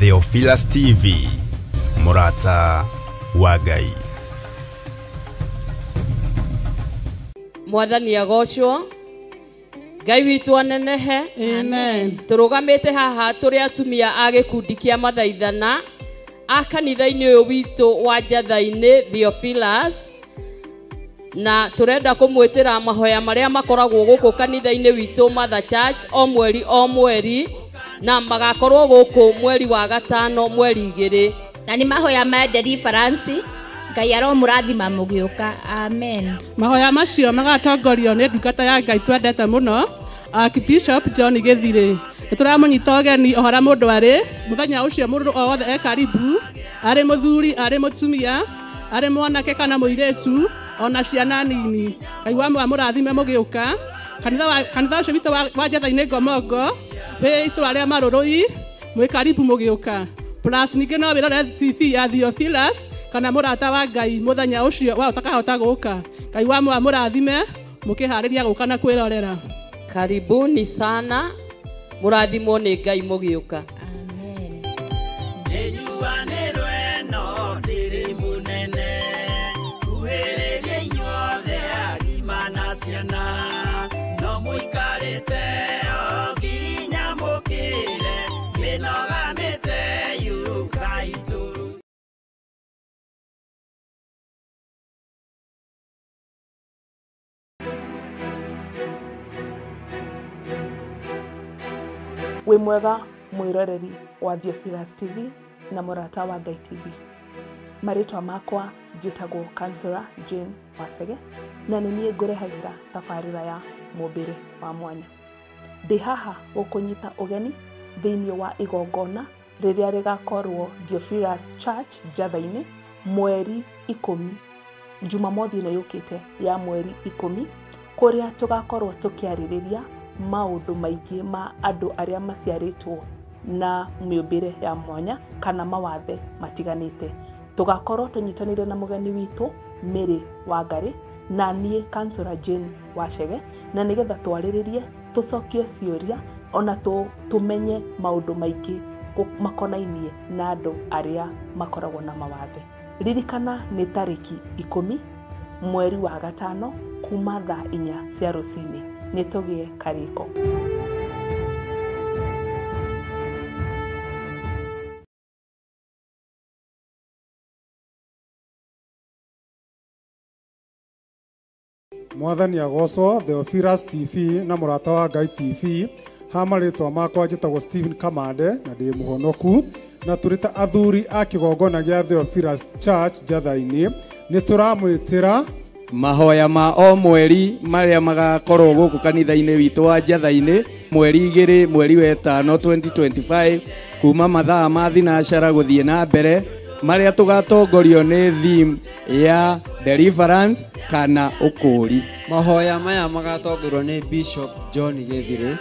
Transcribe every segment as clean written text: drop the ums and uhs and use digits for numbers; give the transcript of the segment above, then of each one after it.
Theophilus TV, Mũrata wa Ngai. Mwathani agocwo, Ngai witũ anenehe. Amen. Tũrũgamĩte haha tũrĩ atumia a gĩkundi kĩa mathaithana a kanitha-inĩ ũyũ witũ wa Njatha-inĩ Theophilus, na tũrenda kũmwĩtĩra mahoya marĩa makoragwo gũkũ kanitha-inĩ witũ Mother Church o mweri o mweri, na magakorwo gũkũ mweri wa gatano mweri 2. Na nĩ mahoya ma deliverance. Ngai aromũrathima mũgĩũka. Amen. Mahoya macio magatongorio nĩ ndungata ya Ngai twendete mũno, Archbishop John Gĩthirĩ. Nĩ tũramũnyita ũgeni o harĩa mũndũ arĩ mũthenya ũcio, mũndũ o wothe e karibu, arĩ mũthuri, arĩ mũtumia, arĩ mwanake kana mũirĩtu, ona ciana nini. Ngai wa mũrathime mũgĩũka. Kanitha ũcio witũ wa Njatha-inĩ Ngomongo wĩ itũra rĩa Marũrũi, mwĩ karibu mũgĩũka. Plus ningĩ no wĩrore TV ya Theophilus kana Mũrata wa Ngai mũthenya ũcio wa ũtakahota gũka. Ngai wa mũrathime mũkĩharĩria gũka na kwĩrorera. Karibuni sana, mũrathimwo nĩ Ngai mũgĩũka. Amen. Wĩ mwega mwĩroreri wa Theophilus TV na Mũrata wa Ngai TV. Marĩtwa makwa njĩtagwo Counselor Jane Wacege, na nĩ niĩ ngũrehagĩra tabarĩra ya mũmbĩre wa mwanya. Ndĩ haha gũkũnyita ũgeni thĩinĩ wa igongona rĩrĩa rĩgakorwo Theophilus Church Njatha-inĩ mweri 10, Jumamothi ĩno yũkĩte ya mweri 10, kũrĩa tũgakorwo tũkĩarĩrĩria maũndũ maingĩ ma andũ arĩa maciarĩtwo na mĩũmbĩre ya mwanya kana mawathe matiganĩte. Tũgakorwo tũnyitanĩire na mũgeni witũ Mary Wangari na niĩ Counselor Jane Wacege, na nĩgetha twarĩrĩrie, tũcokie ciũria, ona tũmenye maũndũ maingĩ makonainie na andũ arĩa makoragwo na mawathe. Ririkana nĩ tarĩki 10 mweri wa 5 kuma thaa 4 cia rũcinĩ. Nĩ tũgĩe karĩko. Mwathani agocwo. Theophilus TV na Mũrata wa Ngai TV. Ha marĩtwa makwa njĩtagwo Stephen Kamande na ndĩ mũhonoku, na tũrĩ ta athuri a kĩgongona gĩa Theophilus Church Njatha-inĩ nĩ tũramwĩtĩra mahoya ma o mweri marĩa magakorwo gũkũ kanitha-inĩ witũ wa Njatha-inĩ mweri 2 mweri wa 5 2025 kuma mathaa ma thinacara gũthiĩ na mbere, marĩa tũgatongorio nĩ theme ya deliverance kana ũkũũri. Mahoya maya magatongorio nĩ Bishop John Gĩthirĩ,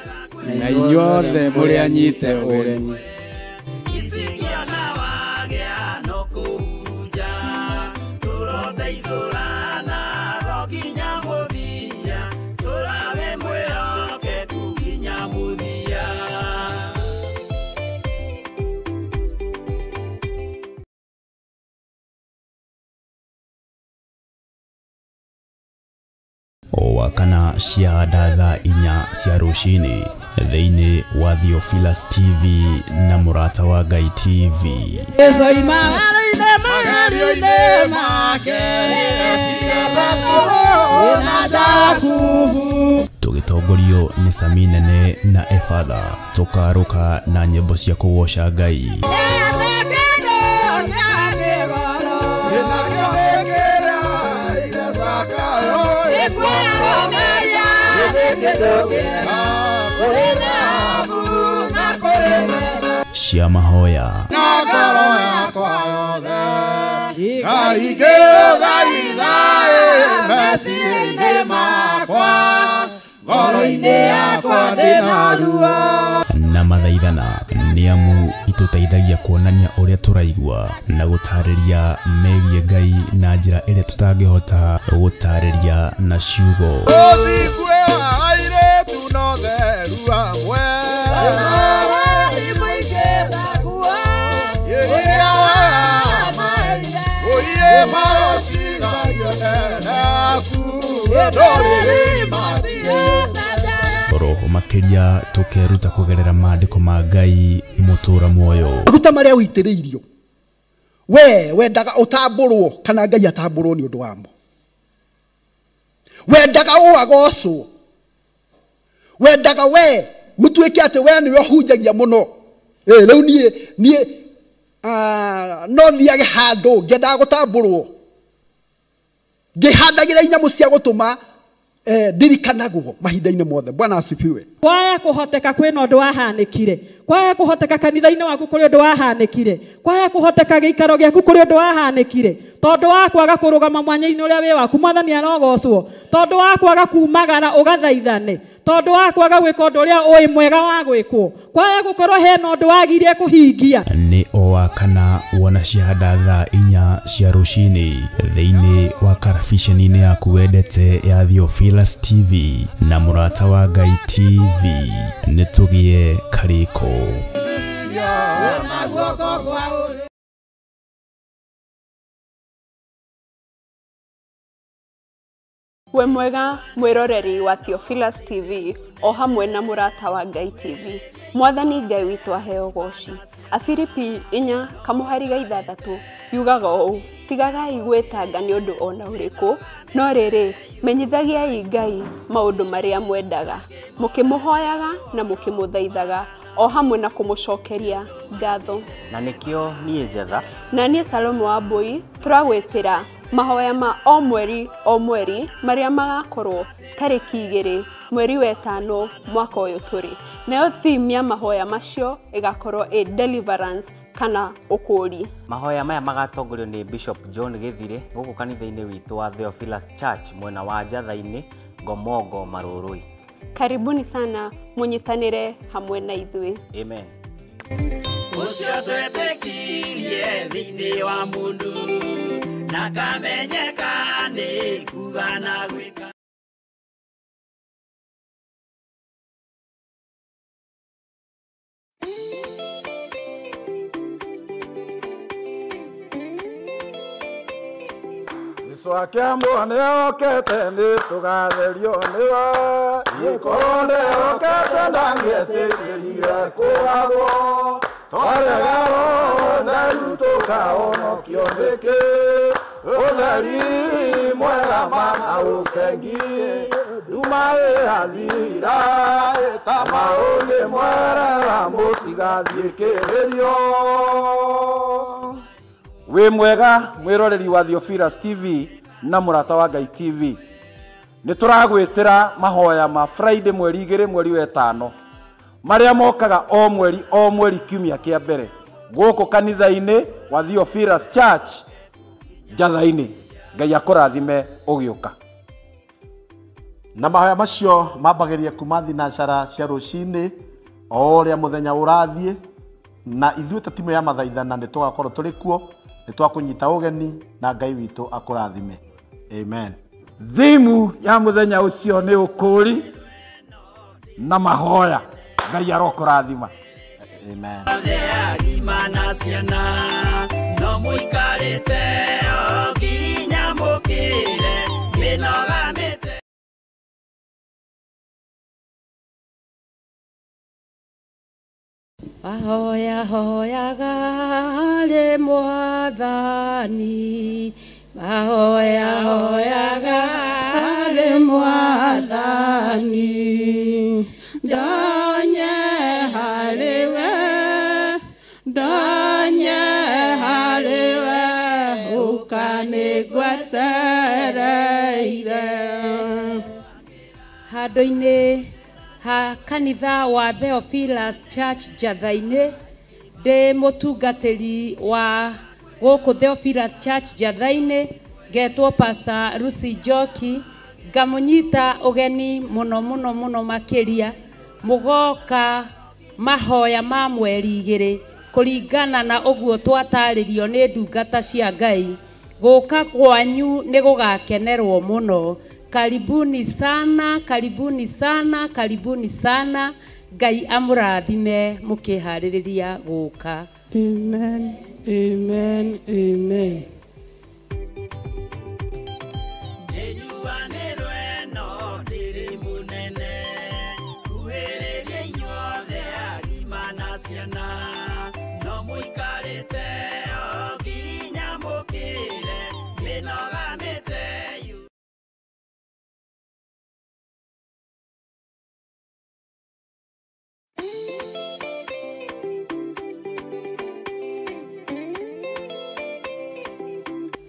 na inyuothe mũrĩ anyite ũgeni. O wakana cia thaa 4 cia rũcinĩ thĩinĩ wa Theophilus TV na Mũrata wa Ngai TV. Tũgĩtongorio nĩ Sami Nene na Efatha, tũkarũka na nyĩmbo cia kũgoca Ngai. Cia mahoya na ngoro yakwa yothe Ngai ngĩũthaitha meciria-inĩ makwa, ngoro-inĩ yakwa ndĩna ruo. Na mathaithana nĩ amu itũteithagia kuonania ũrĩa tũraigua na gũtarĩria megiĩ Ngai na njĩra ĩrĩa tũtangĩhota gũtarĩria na ciugo. Ũthingu wa airĩtu no theru amwe. Ndũrĩrĩ matirĩ. Oroho makĩria tũkeruta kũgerera maandĩko ma Ngai mũtũra muoyo. Maguta marĩa ũitĩrĩirio we wendaga ũtambũrwo kana Ngai atambũrwo nĩ ũndũ wamo. Wendaga ũagocwo, wendaga we gũtuĩke atĩ we nĩwe ũhunjagia mũno. Rĩu niĩ no thiage handũ ngĩendaga gũtambũrwo, ngĩhandagĩra inyamũ cia gũtũma ndirikanagwo mahinda-inĩ mothe. Bwana asifiwe. Kwaya kũhoteka kwĩna ũndũ wahanĩkire, kwaya kũhoteka kanitha-inĩ waku kũrĩ ũndũ wahanĩkire, kwaya kũhoteka gĩikaro gĩaku kũrĩ ũndũ wahanĩkire, tondũ wa kwaga kũrũgama mwanya-inĩ ũrĩa wĩ waku Mwathani arogocwo, tondũ wa kwaga kumagara ũgathaithane, tondũ wa kwaga gwĩka ũndũ ũrĩa ũĩ mwega wa gwĩkwo, kwaya gũkorwo hena ũndũ wagirie kũhingia. Nĩ o wa kana wona ciahanda thaa 4 cia rũcinĩ thĩinĩ wa karabiceni-inĩ yaku wendete ya Theophilus TV na Mũrata wa Ngai TV. Nĩ tũgĩe karĩko. We mwega mwiroreri wa Theophilus TV o hamwe na Mũrata wa Ngai TV. Mwathani Ngai witũ aheo goci. Afilipi 4:6 yugaga ũũ: tigagai gwĩtanga nĩ ũndũ ona ũrĩkũ, no rĩrĩ menyithagiai Ngai maũndũ marĩa mwendaga, mũkĩmũhoyaga na mũkĩmũthaithaga o hamwe na kũmũcokeria ngatho. Na nĩkĩo niĩ Njetha na niĩ Salomo wa Mbui tũragwĩtĩra mahoya ma o mweri o mweri marĩa magakorwo tarĩki 2 mweri wa 5 mwaka ũyũ tũrĩ. Nayo theme ya mahoya macio ĩgakorwo ĩ deliverance kana ũkũũri. Mahoya maya magatongorio nĩ Bishop John Gĩthire gũkũ kanitha-inĩ witũ wa Theophilus Church mwena wa Njatha-inĩ, Ngomongo, Marũrũi. Karibuni sana mũnyitanĩre hamwe na ithuĩ. Amen. Ũcio twetĩkirie thĩinĩ wa mũndũ na kamenyeka nĩ kuga na gwĩka. Jesu akĩamũa nĩokĩte nĩtũgatherio nĩwe, gĩkorwo nĩokĩte ndangĩetĩkĩrire kũgagwo, twarega ũtheru tũkahonokio nĩkĩ, ũtheri mwega mana ũkengie, nduma ĩrathira ta maũngĩ mwerera mũtigathiĩ kĩrĩrio. Wĩ mwega mwĩroreri wa Theophilus TV na Mũrata wa Ngai TV. Nĩ tũragwĩtĩra mahoya ma Friday mweri 2 mweri wa 5 marĩa mokaga o mweri o mweri kiumia kĩa mbere gũkũ kanitha-inĩ wa Theophilus Church Njatha-inĩ. Ngai akũrathime ũgĩũka. Na mahoya macio mambagĩrĩria kuma thinacara cia rũcinĩ o ũrĩa mũthenya ũrathiĩ, na ithuĩ ta timu ya mathaithana nĩ tũgakorwo tũrĩ kuo, nĩ twakũnyita ũgeni na Ngai witũ akũrathime. Amen. Thimu ya mũthenya ũcio nĩ ũkũũri na mahoya. Ngai arokũrathima. Amen. Agima ciana no mũikarĩte o nginya mũkĩre mĩnoga mĩte. Mahoya hoyaga harĩ Mwathani, mahoya hoyaga harĩ Mwathani, ndonye harĩ we, ndonye harĩ we, ũkanĩgwetereire. Handũ-inĩ ha kanitha wa Theophilus Church Njatha-inĩ, ndĩ mũtungatĩri wa gũkũ Theophilus Church Njatha-inĩ, ngetwo Pastor Lucy Njoki, ngamũnyita ũgeni mũno mũno mũno makĩria mũgoka mahoya ma mweri 2 kũringana na ũguo twatarĩrio nĩ ndungata cia Ngai. Gũka kwanyu nĩ gũgakenerwo mũno. Karibuni sana, karibuni sana, karibuni sana. Ngai amũrathime mũkĩharĩrĩria gũka. Amen, amen, amen.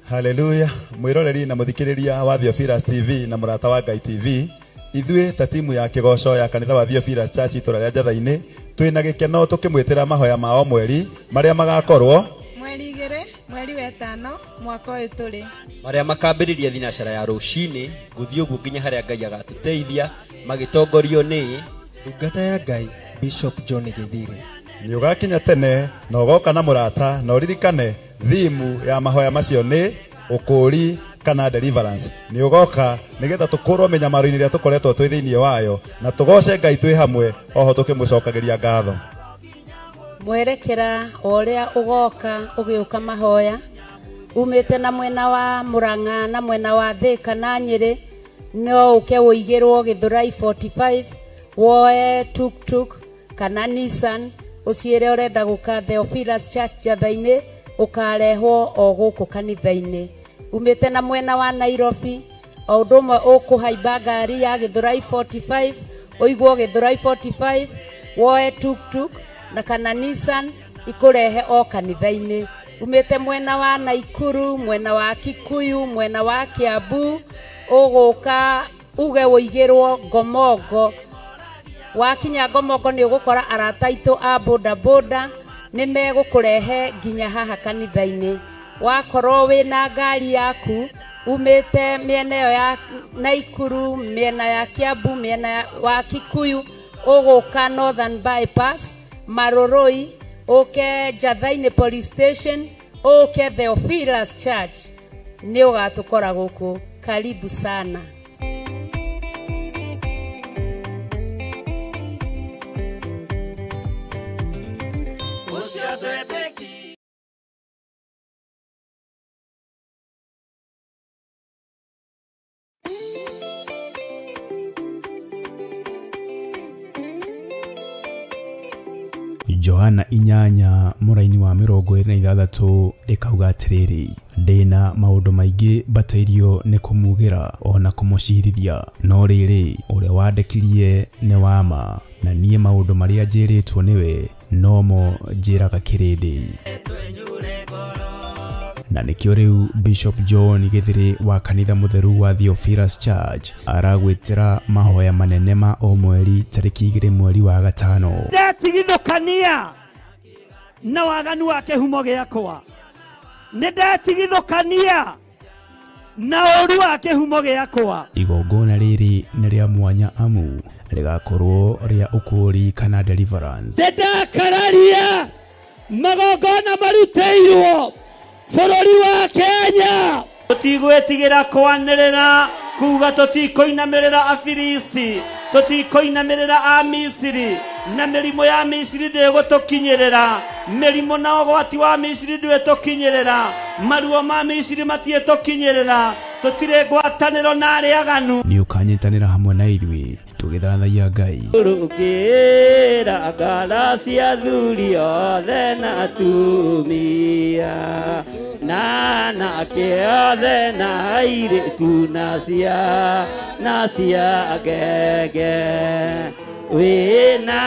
Haleluya mwiroreri na muthikiriria wa Theophilus TV na murata wa Ngai TV ithuĩ ta timu ya kĩgoco ya kanitha wa Theophilus Church itũra rĩa Njatha-inĩ twĩna gĩkeno tũkĩmwĩtĩra mahoya ma o mweri marĩa magakorwo mweri 2 mweri wa 5 mwaka ũyũ tũrĩ marĩa makambĩrĩria thinacara ya rũcinĩ gũthiĩ ũguo nginya harĩa Ngai agatũteithia magĩtongorio nĩ ndungata ya Ngai Bishop John Githiri. Nĩ ũgakinya tene na ũgoka na mũrata na ũririkane thimu ya mahoya macio nĩ ũkũũri kana deliverance. Nĩ ũgoka nĩgetha tũkũrwo mĩnyamaro-inĩ ĩrĩa tũkoretwo twĩ thĩinĩ wayo na tũgoce Ngai twĩ hamwe oho tũkĩmũcokagĩria ngatho. Mwerekera o ũrĩa ũgoka ũgĩũka mahoya umĩte na mwena wa Murang'a na mwena wa Thika na Nyĩrĩ no ũke ũigĩrwo Gĩthũrai 45 woe tuk-tuk kana Nissan ũciĩre ũrenda gũka Theophilus Church Njatha-inĩ ũkarehwo o gũkũ kanitha-inĩ. Umĩte na mwena wa Nairobi o ũndũ ũmwe ũkũhaimba ngari ya Gĩthũrai 45 ũigwo Gĩthũrai 45 woe tuk-tuk na kana Nissan ikũrehe o kanitha-inĩ. Umĩte mwena wa Naikuru, mwena wa Kikuyu, mwena wa Kiambu ũgũka uge ũigĩrwo Ngomongo. Wakinya Ngomongo nĩ ũgũkora arata aitũ a boda boda nĩ megũkũrehe nginya haha kanitha-inĩ. Wakorwo wĩna ngari yaku umĩte mĩena ĩyo ya Naikuru, mĩena ya Kiambu, mĩena wa Kikuyu ũgũka Northern Bypass Maroroi ũke Njatha-inĩ Police Station ũke Theophilus Church nĩ ũgatũkora gũkũ. Karibu sana. Johana 8 mũraini wa 26 ĩkauga atĩrĩrĩ, ndĩna maũndũ maingĩ mbatairio nĩ kũmugĩra ona kũmũcirithia, no rĩrĩ ũrĩa wandekirie nĩ wa ma, na niĩ maũndũ marĩa njĩrĩtwo nĩwe nomo njĩraga kĩrĩndĩ. Na nĩkĩo rĩu Bishop John Githiri wa kanitha mũtheru wa Theophilus Church aragwĩtĩra mahoya manene ma o mweri tarĩki 2 mweri wa 5. Ndetigithũkania na waganu wa kĩhumo gĩakwa, nĩ ndetigithũkania na ũru wa kĩhumo gĩakwa. Igongona rĩrĩ nĩ rĩa mwanya amu rĩgakorwo rĩa ũkũũri kana deliverance. Ndĩndakararia magongona marutĩirwo bũrũri wa Kenya. Tũtigwĩtigĩra kwanĩrĩra kuga tũtikũinamĩrĩra Afilisti, tũtikũinamĩrĩra Amisiri, na mĩrimũ ya Misiri ndĩgũtũkinyĩrĩra, mĩrimũ na ũgwati wa Misiri ndwĩtũkinyĩrĩra, maruo ma Misiri matiĩtũkinyĩrĩra, tũtirĩ ngwatanĩro na arĩa aganu. Nĩ ũkanyitanĩra hamwe na ithuĩ tũgĩthathaiya Ngai. Rũkĩra ngara cia athuri othe na atumia, na anake othe na airĩtu na cia ngenge, wĩna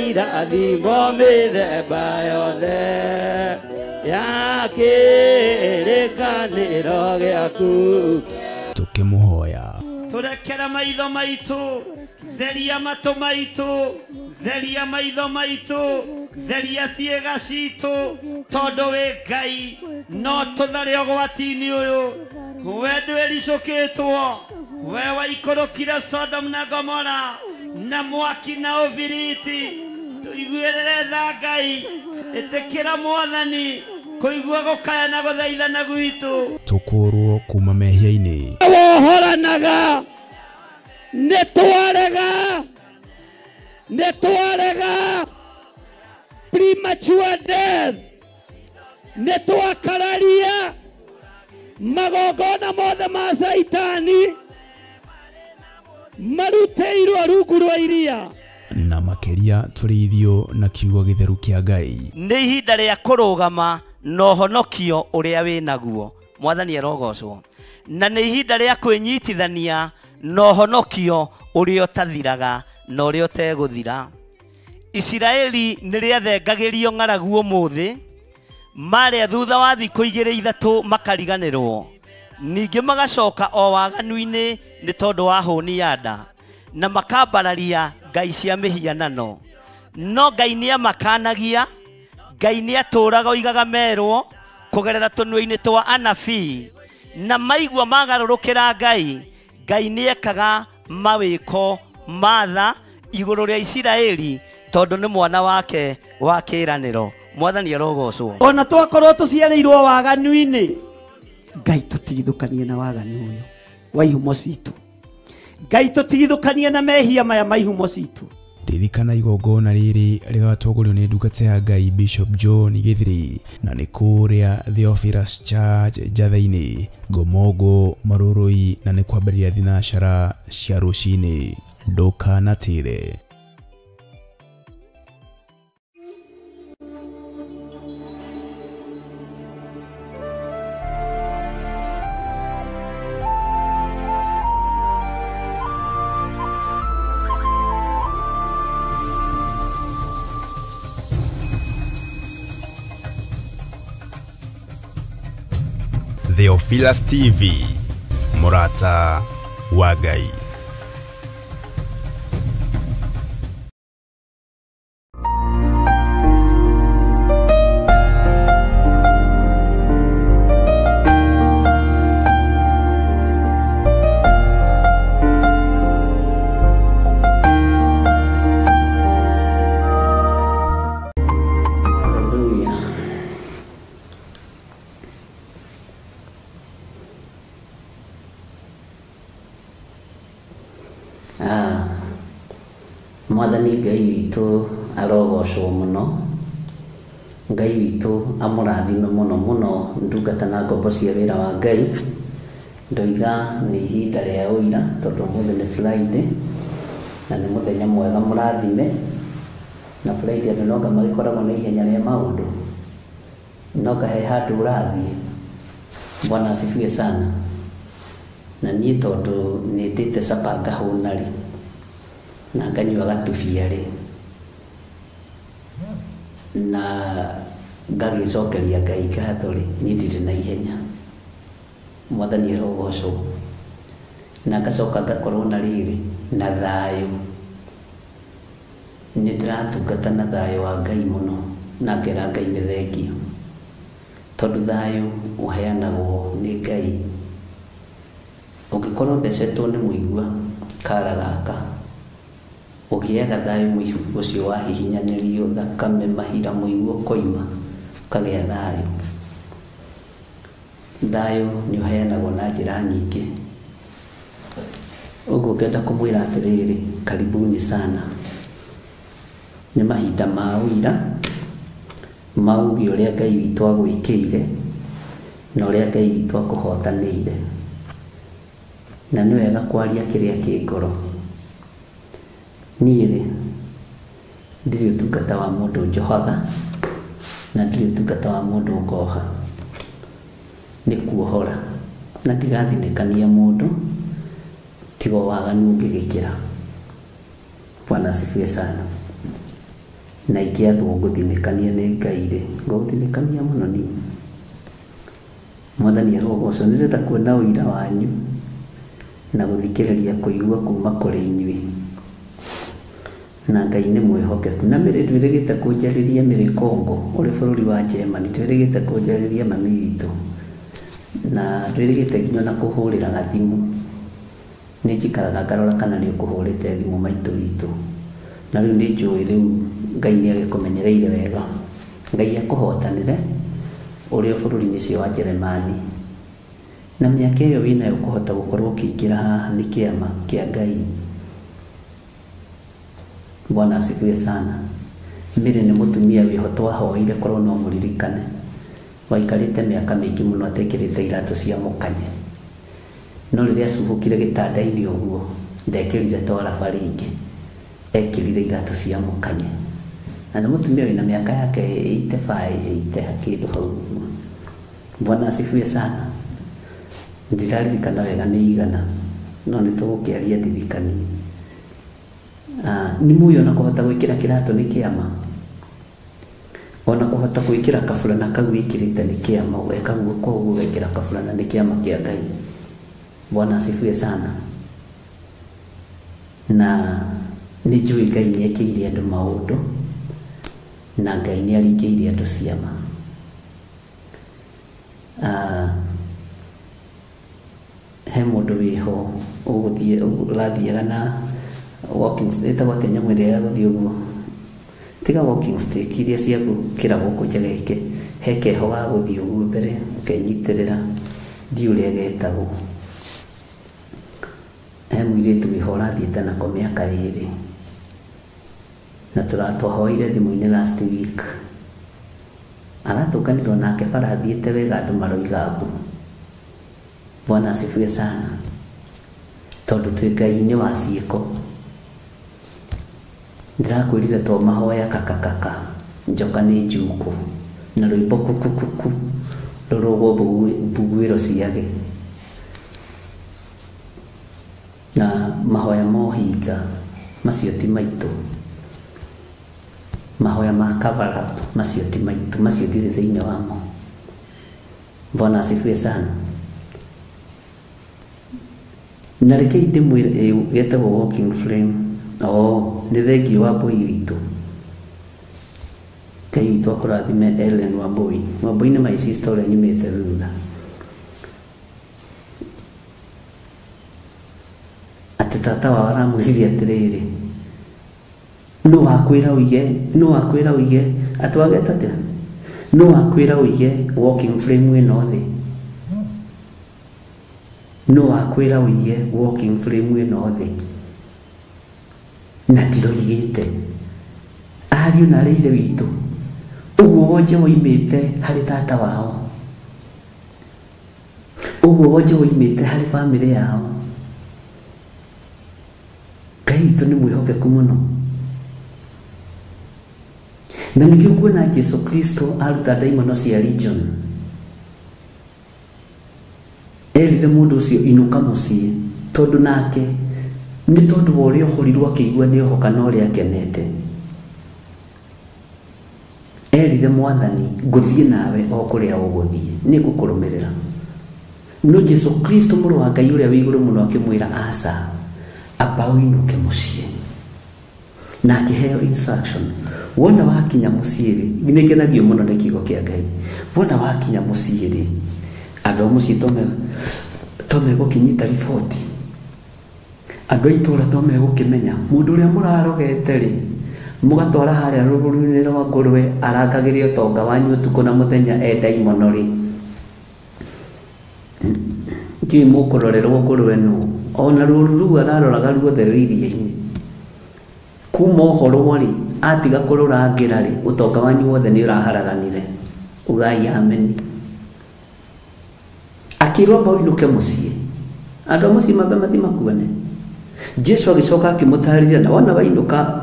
irathimo mĩthemba yothe ya kĩrĩkanĩro gĩaku. Tũkĩmũhoya Tũrekere maitho maitũ, theria matũ maitũ, theria maitho maitũ, theria ciĩga citũ, tondũ wĩ Ngai no tũthare ũgwati-inĩ ũyũ. We ndwĩricũkĩtwo, we waikũrũkire Sodom na Gomora na mwaki na ũbiriti. Tũiguĩrĩre tha Ngai, ĩtĩkĩra Mwathani kũigua gũkaya na gũthaithana gwitũ. Tũkũrwo kuma mehia-inĩ. Wohoranaga nĩ twarega, nĩ twarega premature death, nĩ twakararia magongona mothe ma Caitani marutĩirwo rungu rwa iria. Na makĩria tũrĩithio na kiugo gĩtheru kĩa Ngai. Nĩ ihinda rĩa kũrũgama na ũhonokio ũrĩa wĩnaguo, Mwathani arogocwo. Na nĩ ihinda rĩa kwĩnyitithania na ũhonokio ũrĩa ũtathiraga na ũrĩa ũtegũthira. Isiraeli nĩ rĩathengagĩrio ng'aragu ũmũthĩ, Marĩa thutha wa thikũ igĩrĩ ithatũ makariganĩrwo. Ningĩ magacoka o waganu-inĩ nĩ tondũ wa hũni ya nda, na makambararia ngai cia mĩhianano. No Ngai nĩamakanagia, Ngai nĩatũũraga oigaga merwo kũgerera tũnua-inĩ twa anabii, na maigua magarũrũkĩra Ngai, Ngai nĩekaga mawĩko ma tha igũrũ rĩa Isiraeli tondũ nĩ mwana wake wa kĩĩranĩro. Mwathani arogocwo. Ona twakorwo tũciarĩirwo waganu-inĩ, Ngai tũtigithũkanie na waganu ũyũ wa ihumo citũ. Ngai tũtigithũkanie na mehia maya ma ihumo citũ. Ririkana igongona rĩrĩ rĩgatongorio nĩ ndungata ya Ngai Bishop John Gĩthiri, na nĩ kũrĩa Theophilus Church Njatha-inĩ, Ngomongo, Marũrũi, na nĩ kwambĩrĩria thinacara cia rũcinĩ. Ndũkanatĩre. Theophilus TV, Mũrata wa Ngai. Mwathani Ngai witũ arogocwo mũno. Ngai witũ amũrathime mũno mũno ndungata na ngombo cia wĩra wa Ngai. Ndoiga nĩ ihinda rĩa ũira tondũ ũmũthĩ nĩ Friday na nĩ mũthenya mwega mũrathime. Na Friday andũ nonga magĩkoragwo na ihenya rĩa maũndũ, nonga he handũ ũrathiĩ. Bwana asifiwe sana. Na niĩ tondũ nĩ ndĩte capa ngahũna rĩ, na nganyua gatubia rĩ, na ngagĩcokeria Ngai ngatho rĩ, niĩ ndirĩ na ihenya. Mwathani arogocwo. Na ngacoka ngakorwo na rĩrĩ na thayũ. Nĩ ndĩratungata na thayũ wa Ngai mũno, na ngera Ngai nĩ thengio, tondũ thayũ ũheanagwo nĩ Ngai. Ũngĩkorwo ũthecetwo nĩ mũigua kara gaka, ũgĩaga thayũ mũigua ũcio wahihinyanĩrio thakame mahira mũigua ũkoima, ũkagĩa thayũ. Thayũ nĩ ũheanagwo na njĩra nyingĩ. Ũguo ngenda kũmwĩra atĩrĩrĩ, karibuni sana. Nĩ mahinda ma ũira, mauge ũrĩa Ngai witũ agwĩkĩire na ũrĩa Ngai witũ akũhotanĩire. Na nĩ wega kwaria kĩrĩa kĩ ngoro. Niĩ rĩ, ndirĩ ũtungata wa mũndũ njohaga, na ndirĩ ũtungata wa mũndũ ngoha. Nĩ kuohora, na ndigathinĩkania mũndũ, tiga waganu ũngĩgĩkĩra. Bwana asifiwe sana. Na ingĩathwo ngũthinĩkania nĩ Ngai rĩ, ngũthinĩkania mũno niĩ. Mwathani arogocwo. Nĩ ndĩrenda kuona ũira wanyu na gũthikĩrĩria kũigua kuma kũrĩ inyuĩ. Na Ngai nĩ mwĩhokeku. Na mĩrĩ ndwĩrĩgĩte kũnjarĩria mĩrĩ Congo ũrĩ bũrũri wa Germany, ndwĩrĩgĩte kũnjarĩria mami witũ, na ndwĩrĩgĩte nginya ona kũhũrĩra gathimũ. Nĩ njikaraga ngarora kana nĩ ũkũhũrĩte thimũ maitũ witũ. Na rĩu nĩ njũĩ rĩu Ngai nĩ agĩkũmenyereire wega. Ngai akũhotanĩre ũrĩ o bũrũri-inĩ ũcio wa Jeremani. Na mĩaka ĩyo wĩnayo kũhota gũkorwo ũkĩingĩra haha nĩ kĩama kĩa Ngai. Bwana asifiwe sana. Mĩrĩ nĩ mũtumia wĩho twahoire korwo no mũririkane. Waikarĩte mĩaka mĩingĩ mũno atekĩrĩte iratũ cia mũkanye. No rĩrĩa acuhũkire gĩtanda-inĩ ũguo, ndekĩrire twaraba rĩngĩ. Ekĩrire iratũ cia mũkanye. Na nĩ mũtumia wĩna mĩaka yake 85, 80 kĩndũ hau ũguo. Bwana asifiwe sana. Ndiraririkana wega nĩ igana, no nĩ tũgũkĩaria ndirikanie. Nĩ mũĩ ona kũhota gwĩkĩra kĩratũ nĩ kĩama. Ona kũhota gwĩkĩra kaburana kau wĩkĩrĩte nĩ kĩama, ũgeka guoko ũguo ũgekĩra kaburana nĩ kĩama kĩa Ngai. Bwana asifiwe sana. Na nĩ njũĩ Ngai nĩ ekĩire andũ maũndũ na Ngai nĩ aringĩire andũ ciama. He mũndũ wĩho ũgũthiĩ ũrathiaga na walking stick, ĩtagwo atĩa nyamũ ĩrĩa ya gũthiĩ ũguo, tiga walking stick iria cia gũkĩra gũkũ njegeke, he keho ga gũthiĩ ũguo mbere ũkenyitĩrĩra, ndiũ ũrĩa getagwo. He mũirĩtu wĩho ũrathiĩte nako mĩaka 2 na twahoire thimũ-inĩ last week, aratũnganirwo nake bara athiĩte wega andũ maroiga mbu. Bwana asifiwe sana. Tondũ twĩ Ngai-inĩ wa ciĩko. Ndĩrakwĩrire to mahoya kakakaka, njoka nĩ njukũ na rwĩmbo kukukuku rũrũgwo mbuguĩro ciage. Na mahoya ma ũhinga macio ti maitũ, mahoya ma cover up macio ti maitũ, macio ndirĩ thĩinĩ wamo. Bwana asifiwe sana. Na rekei ndĩmwĩre getagwo walking frame. Oh, nĩ thengiũ wa Mbui witũ. Ngai witũ akũrathime Ellen Wambui. Wambui nĩ my sister ũrĩa nyumĩte thutha. Atĩ tata wao aramwĩrire atĩrĩrĩ, nũ wakwĩra ũige, nũ wakwĩra ũige, atĩ wageta atĩa? Nũ wakwĩra ũige walking frame ĩno thĩ? Nũ wakwĩra ũige walking frame ĩno thĩ? Na ndiroigĩte. Ariũ na arĩ ithe witũ, ũguo wonje woimĩte harĩ tata wao, ũguo wonje woimĩte harĩ bamĩrĩ yao. Ngai witũ nĩ mwĩhokeku mũno. Na nĩkĩo kuona Jesu Kristo aruta ndaimono cia legion, erire mũndũ ũcio inũka mũciĩ, tondũ nake nĩ tondũ wa ũrĩa ohorirwo akĩigua nĩ ohoka na ũrĩa akenete. Erire Mwathani, ngũthiĩ nawe o kũrĩa ũgũthiĩ, nĩ ngũkũrũmĩrĩra. No Jesu Kristo mũrũ wa Ngai ũrĩa wĩ igũrũ mũno akĩmwĩra aca, amba ũinũke mũciĩ. Na akĩheo instruction, wona wakinya mũciĩ rĩ, nĩ ngenagio mũno nĩ kiugo kĩa Ngai. Wona wakinya mũciĩ rĩ, andũ a mũciĩ to megũkĩnyita riboti, andũ a itũũra to megũkĩmenya mũndũ ũrĩa mũrarogete rĩ, mũgatwara harĩa rũgũrũ-inĩ rwa ngũrwe arangagĩre ũtonga wanyu ũtukũ na mũthenya e ndaimono rĩ, ndiũĩ mũkũrorerwo ngũrwe nũ. Ona rũru rũu araroraga ruothe rwĩ iria-inĩ. Kuma ũhorwo rĩ, atiga kũrũrangĩra rĩ, ũtonga wanyu wothe nĩ ũraharaganire. Ugai ameni. Akĩrwo amba ũinũke mũciĩ, andũ a mũciĩ mambe mathiĩ makuane. Jesu agĩcoka akĩmũtarĩria, na wona wainũka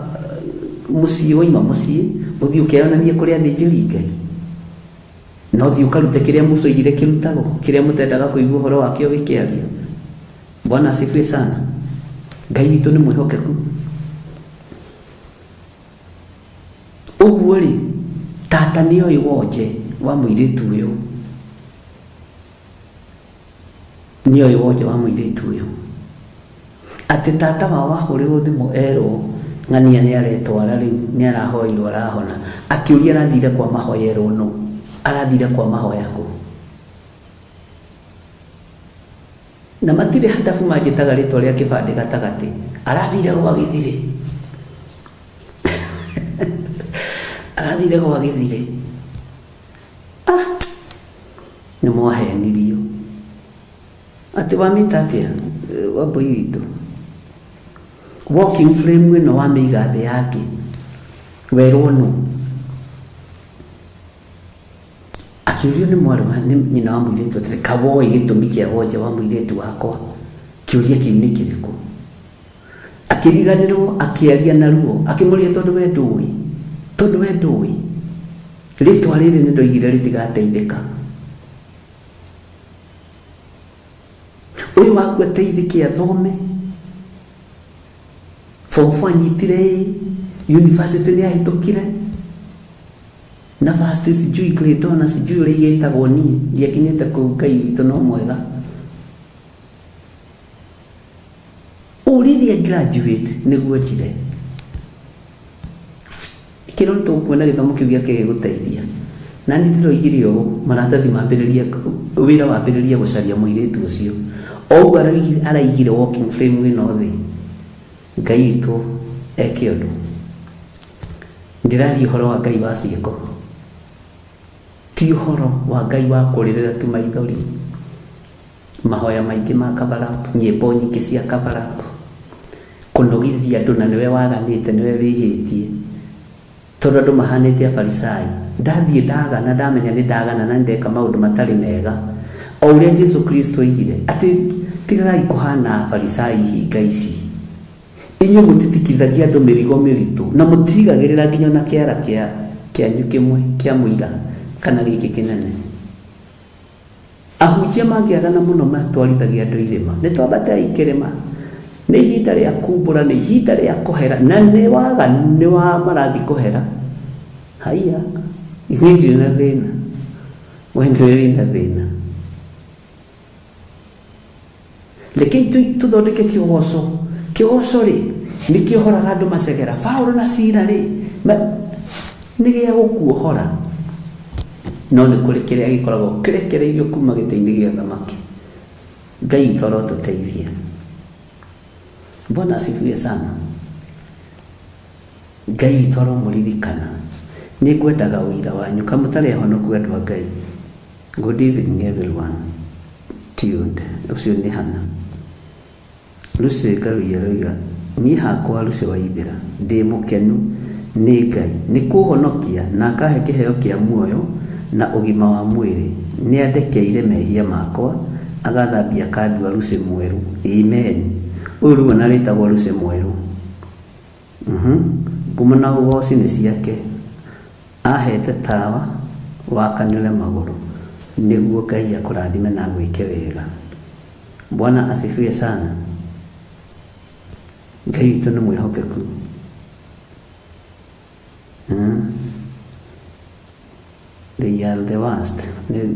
mũciĩ, waima mũciĩ, ũthiĩ ũkeyonanie kũrĩ athĩnjĩri Ngai, na ũthiĩ ũkarute kĩrĩa Musa oigire kĩrutagwo, kĩrĩa mũtendaga kũigua ũhoro wakĩo gĩkĩario. Bwana asifiwe sana. Ngai witũ nĩ mwĩhokeku. Ũguo rĩ, tata nĩ oĩ wonje wa mũirĩtu ũyũ, nĩ oĩ wonje wa mũirĩtu ũyũ, atĩ tata wao wahũrĩrwo thimũ erwo ng'ania nĩ aretwara rĩu, nĩ arahoirwo arahona. Akĩũria arathire kwa mahoya erwo nũ, arathire kwa mahoya kũ. Na matirĩ handabu manjĩtaga rĩtwa rĩa kĩbandĩ gatagatĩ, arathire gwa Gĩthirĩ, arathire gwa Gĩthirĩ. Ah, nĩ mwahenirio. Atĩ wamĩta atĩa Wambui witũ? Walking frame ĩno wamĩiga thĩ yake, werwo nũ? Akĩũrio nĩ mwarĩ wa nĩ nyina wa mũirĩtu atĩrĩ, kawoĩ gĩtũmi kĩa wonje wa mũirĩtu wakwa, kĩũria kĩu nĩ kĩrĩkũ? Akĩriganĩrwo, akĩaria na ruo, akĩmũria tondũ we ndũĩ, tondũ we ndũĩ rĩtwa rĩrĩ nĩ ndoigire rĩtigateithĩka. Ũyũ waku ateithĩke athome form 4 anyitire university nĩ ahĩtũkire, Na fast sijui Cledona sijui ũrĩa igĩtagwo niĩ ndiakinyĩte kũu Ngai witũ no mwega. Ũrĩrĩa graduate nĩguo njire. Kĩro nĩtũkuona gĩthomo kĩu gĩake gĩgũteithia. Na nĩ ndĩroigire ũũ maratathi mambĩrĩria wĩra wambĩrĩria gũcaria mũirĩtu ũcio. O ũguo araigire walking frame ĩno thĩ. Ngai witũ eke ũndũ. Ndĩraria ũhoro wa Ngai wa ciĩko. Ti ũhoro wa Ngai wa kũrĩrĩra tu maithori. Mahoya maingĩ ma cover up, nyĩmbo nyingĩ cia cover up. Kũnogithia andũ na nĩwe waganĩte nĩwe wĩhĩtie. Tondũ andũ mahanĩte Afarisai. Ndathiĩ ndagana ndamenya nĩ ndagana na ndeka maũndũ matarĩ mega. O ũrĩa Jesu Kristo oigire atĩ tigagai kũhana Afarisai hinga ici. Inyuĩ mũtitikithagia andũ mĩrigo mĩritũ na mũtigagĩrĩra nginya na kĩara kĩanyu kĩmwe kĩa mũira kana gĩkĩ kĩnene. Ahunjia mangĩagana mũno matwarithagia andũ irĩma. Nĩ twambatei kĩrĩma. Nĩ ihinda rĩa kumbũra, nĩ ihinda rĩa kũhera na nĩ waga nĩ wa marathi kũhera. Haiya, ithuĩ ndirĩ na thĩna. We nĩwe wĩna thĩna. Rekei tũthondeke kĩgoco. Kĩgoco rĩ nĩ kĩohoraga andũ macegera. Paũlũ na Sila rĩ nĩ gĩa gũkuohora. No nĩ kũrĩ kĩrĩa gĩkoragwo kĩrekereirio kuma gĩtĩ-inĩ gĩa thamaki. Ngai witũ arotũteithia. Bwana asifiwe sana. Ngai witũ aromũririkana. Nĩ ngwendaga ũira wanyu kamũtarĩ ahonoku andũ a Ngai. Good evening everyone. Tuned. Ũcio nĩ Hana. Lucy Ngaruiya aroiga niĩ hakwa Lucy Waithera ndĩ mũkenu nĩ Ngai nĩ kũhonokia na akahe kĩheo kĩa muoyo na ũgima wa mwĩrĩ. Nĩ andekeire mehia makwa agathambia akandua Lucy mwerũ. Amen. Ũyũ rĩu ona rĩtagwo Lucy mwerũ. Ngumo na ũgoci nĩ ciake. Ahete tawa wakanĩre magũrũ nĩguo Ngai akũrathime na agwĩke wega. Bwana asifiwe sana. Ngai witũ nĩ mwĩhokeku. They are the worst.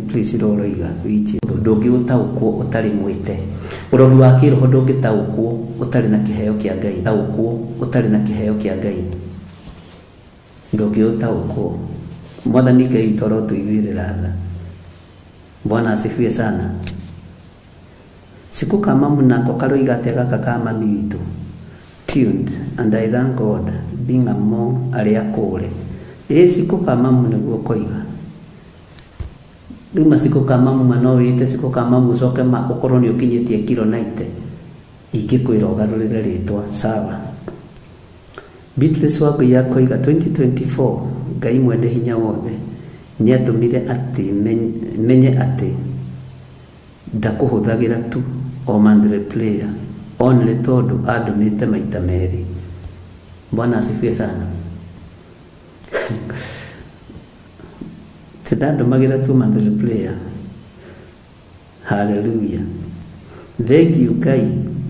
Please ũroiga wichi ndũngĩũtaũkwo ũtarĩ mwĩte. Ũrogi wa kĩroho ndũngĩtaũkwo ũtarĩ na kĩheo kĩa Ngai. Taũkwo ũtarĩ na kĩheo kĩa Ngai. Ndũngĩũtaũkwo. Mwathani Ngai witũ arotũiguĩrĩra tha. Bwana asifiwe sana. Siku kama munako karoiga atĩa gaka ka mami witũ. Tuned and I thank God being among arĩa kũũre. Ĩ siku kama mamu nĩguo koiga. Rĩu maciko ka mamu ma no wĩte ciko ka mamu ũcoke ma ũkorwo nĩ ũkinyĩtie kiro 90. Ingĩkwĩra ũgarũrĩre rĩtwa sawa. Beatrice Wangũi akoiga 2024 Ngai mwene hinya wothe nĩatũmire atĩ menye atĩ ndakũhũthagĩra tu o mandre player only tondũ andũmĩte maita merĩ. Bwana asifiwe sana. Tindandũmagĩra tu mandre player. Hallelujah. Thank you Ngai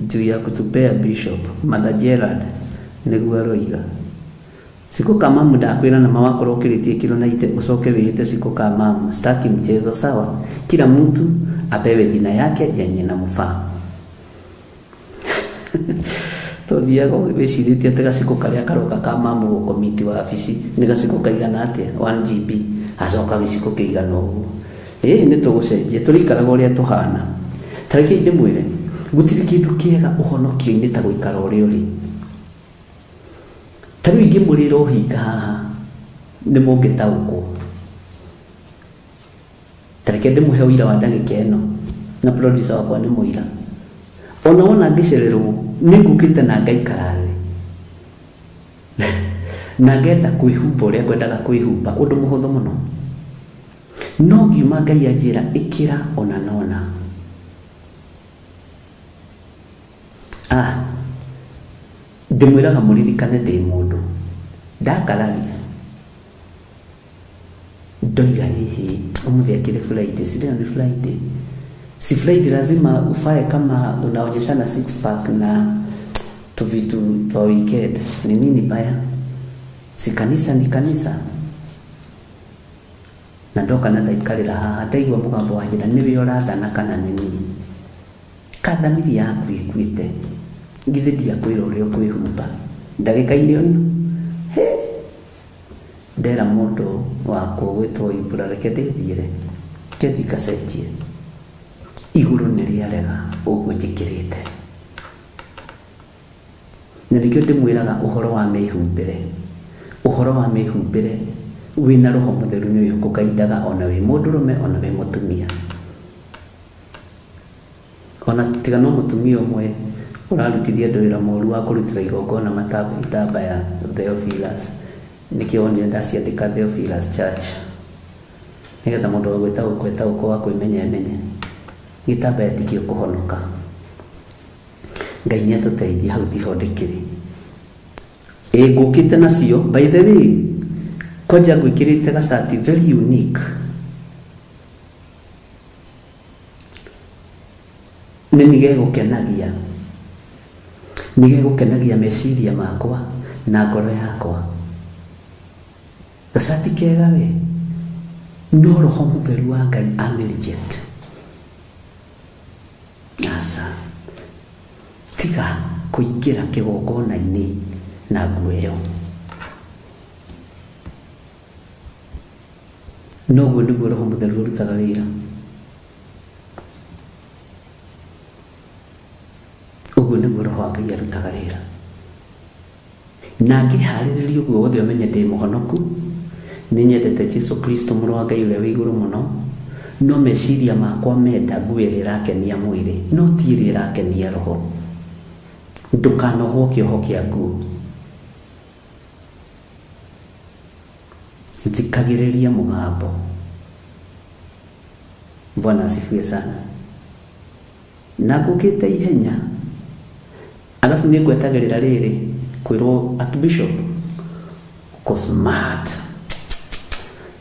juu ya kutupea Bishop Mother Gerard nĩguo aroiga. Siku ka mamu ndakwĩra na mawakorwo ũkĩrĩtie kiro 90 ũcoke wĩhĩte siku ka mamu. Sitaki mchezo sawa. Kila mtu apewe jina yake yenye inamfaa. Tũthiaga wĩcirĩtie atĩ gaciko karĩa karoka ka mamu gũkomiti wabici nĩ gaciko kaigana atĩa 1 GB acoka gĩciko kĩigana ũguo. Ĩĩ nĩ tũgũcenjia tũrĩikaraga ũrĩa tũhana. Ta reke ndĩmwĩre gũtirĩ kĩndũ kĩega ũhonokio-inĩ ta gũikara ũrĩa ũrĩ. Ta rĩu ingĩmũrĩra ũhinga haha nĩ mũngĩtaũkwo. Ta reke ndĩmũhe ũira wa ndagĩka ĩno na producer wakwa nĩ mũira. Ona wona ngĩcererwo nĩ ngũkĩte na ngaikara thĩ na ngenda kwĩhumba ũrĩa ngwendaga kwĩhumba ũndũ mũhũthũ mũno. No ngiuma Ngai anjĩra ĩkĩra ona nona. Ndĩmwĩraga mũririkane ndĩ mũndũ ndakararia ndoiga hihi ũmũthĩ akĩrĩ Friday, si leo ni Friday. Si Friday lazima ufae kama unaonyeshana six pack na tuvitu twa weekend. Ni nini baya? Si kanisa ni kanisa. Na ndoka na ndaikarĩra haha ndaigua mũgambo wa njĩra nĩwe ũrathana kana nĩ niĩ. Kathamiri yaku ĩkuĩte githĩ ndiakwĩra ũrĩa ũkwĩhumba ndagĩka-inĩ o ĩno. He ndera mũndũ wakwa gwĩtwo Ibra reke ndĩthiĩre kethi kacenjie igũrũ nĩ rĩarega ũguo njĩkĩrĩte. Na nĩkĩo ndĩmwĩraga ũhoro wa mĩhumbĩre, ũhoro wa mĩhumbĩre wĩna roho mũtheru nĩwe ũkũgaindaga ona wĩ mũndũrũme ona wĩ mũtumia. Ona tiga no mũtumia ũmwe ũrarutithia andũ wĩra mũru wa kũrutĩra igongona itambaya Theophilus, nĩkĩo wonire ndaciandĩka Theophilus Church nĩgetha mũndũ wa gwĩta gũkũ etagwo wa kwĩmenya emenye. Gĩtambaya tikĩo kũhonoka. Ngai nĩ atũteithie hau tiho ndĩkĩrĩ. Ĩ ngũkĩte nacio by the way kwanja ngwĩkĩrĩte gacati very unique. Nĩ nĩgegũkenagia, nĩgegũkenagia meciria makwa na ngoro yakwa. Gacati kega we no roho mũtheru wa Ngai amĩreject. Aca tiga kũingĩra kĩgongona-inĩ na nguo ĩyo. Noguo nĩguo roho mũtheru ũrutaga wĩra. Ũguo nĩguo roho wa Ngai arutaga wĩra. Na ngĩharĩrĩria ũguo wothe ũmenye ndĩ mũhonoku, nĩ nyendete Jesu Kristo mũrũ wa Ngai ũrĩa wĩ igũrũ mũno, no meciria makwa menda nguo ĩrĩa ĩrakenia mwĩrĩ no ti ĩrĩa ĩrakenia roho. Ndũkanohwo kĩoho kĩa nguo. Thikagĩrĩria mũgambo. Bwana asifiwe sana. Na ngũkĩte ihenya alafu nĩ ngwetagĩrĩra rĩrĩ kwĩrwo Archbishop uko smart.